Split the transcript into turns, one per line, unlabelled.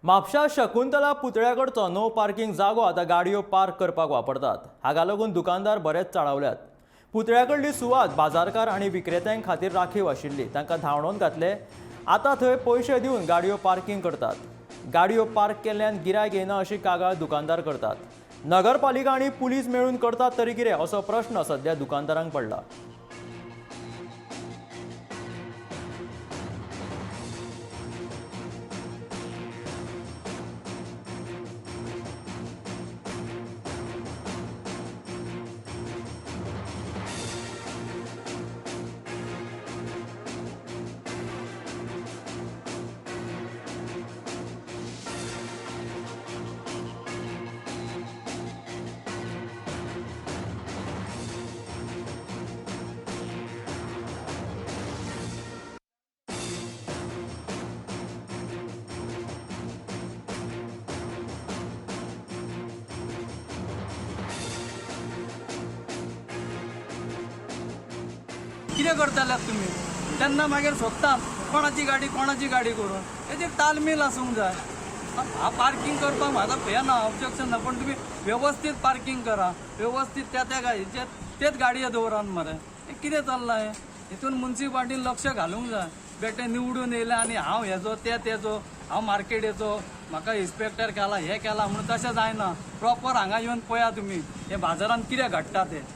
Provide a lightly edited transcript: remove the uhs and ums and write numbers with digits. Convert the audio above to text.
म्हापशा Shakuntala पुतळ्याकडचो no parking जागो आतां गाडयो पार्क करपाक वापरतात. हाका लागून दुकानदार बरेच चाळवल्यात. पुतळ्याकडली सुवात बाजारकार आनी विक्रेत्यां खातीर राखीव आशिल्ली, तांकां धांवडोवन घातले. आतां थंय पयशे दिवन गाडयो पार्किंग करतात. गाडयो पार्क केल्ल्यान गिरायक येना अशी कागाळ दुकानदार करतात. नगरपालिका आनी पुलीस मेळून करतात तरी कितें असो प्रश्न सध्या दुकानदारांक पडला.
कितें करतल्यात तुमी? तेन्ना मागीर सोदतात कोणाची गाडी, कोणाची गाडी करून. हेजेर तालमेल आसूंक जाय. हा, पार्किंग करपाक म्हाका हें ना, ऑब्जेक्शन ना, पण तुमी वेवस्थीत पार्किंग करा, वेवस्थीत त्या त्या गाडयेचेर तेच गाडये दवरात मरे. हें कितें चल्लां हें? हितून मुन्सिपाल्टीन लक्ष घालूंक जाय. बेठे निवडून येयले आनी हांव हेजो ते तेजो, हांव मार्केटीचो, म्हाका इन्स्पेक्टर केला, हें केला म्हणून तशें जायना. प्रॉपर हांगा येवन पळया तुमी, हे बाजारान कितें घडटा तें.